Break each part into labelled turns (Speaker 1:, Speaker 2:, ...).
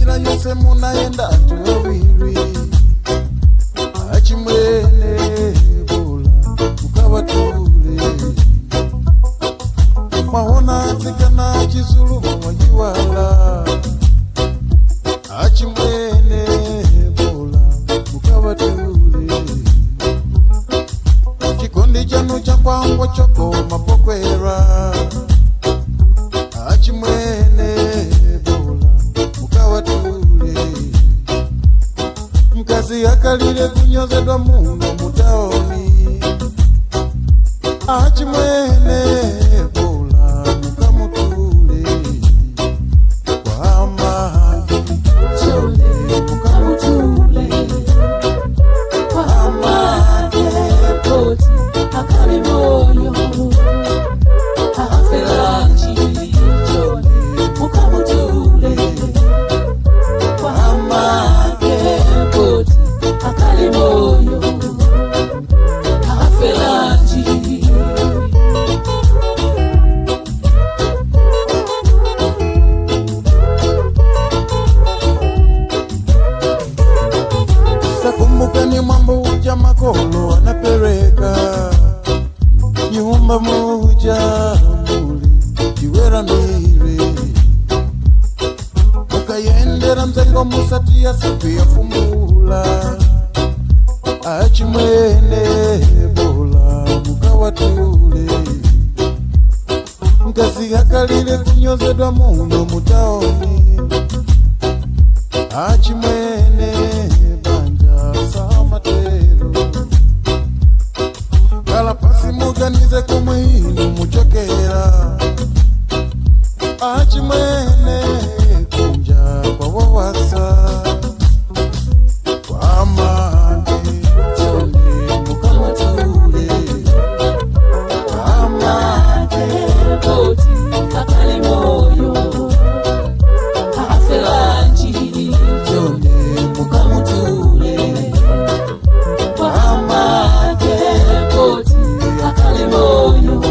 Speaker 1: Njira yonse munayenda anthu awiri, achimwene bola mukawatule. Mwaona atsikana achizulu mwayiwala, achimwene bola mukawatule. Chikondi chanu chakwangwa chokoma pokwera, achimwene bola mukawatule. Mkazi akalire kunyozedwa muno mutaoni, achimwene bola mukamutule. Kwa amake
Speaker 2: Chonde mukamutule, kwa amake poti akali moyo afelanji. Chonde mukamutule, kwa amake poti akali moyo afelanji.
Speaker 1: Takumbukani mwambo uja makolo anapereka nyumba muja muli kiweramire, ukayendera mzengo musati asipia fumbula, achimwene bola mukawatule. Mkazi akalile kunyozedwa muno mutaoni, achimwene banja samatero. Kala pasi muganize kumwe inu muchokera, achimwene kunja kwawowasa kwamande.
Speaker 2: Chonde mukamutule, kwa amake poti akali moyo afelanji. Chonde mukamutule, kwa amake poti akali moyo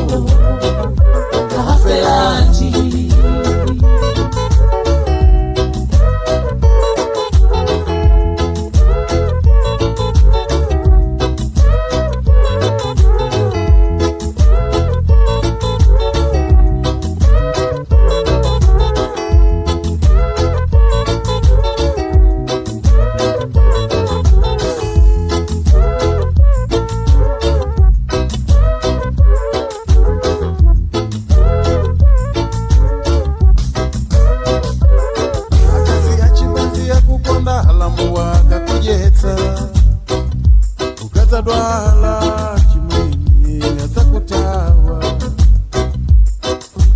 Speaker 2: afelanji.
Speaker 1: Akazi achibanzi yakukonda halamu wakakujetsa, ukadzadwala chimwene adzakutawa.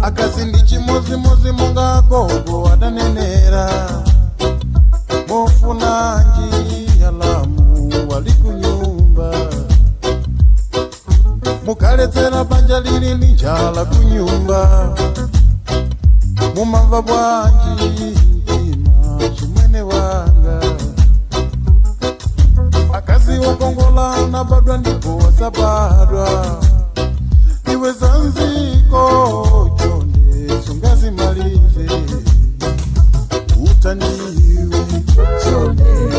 Speaker 1: Akazi ndi chimozimozi monga gogo adanenera, mofunanji alamu wali kunyumba, mukaletsera banja lili ndi njala kunyumba. Mumamva bwanji mtima chimwene wanga? Akazi wokongola nabadwa ndipo wasabadwa, iwe zanziko chonde sungazimalize utaniwe.
Speaker 2: Chonde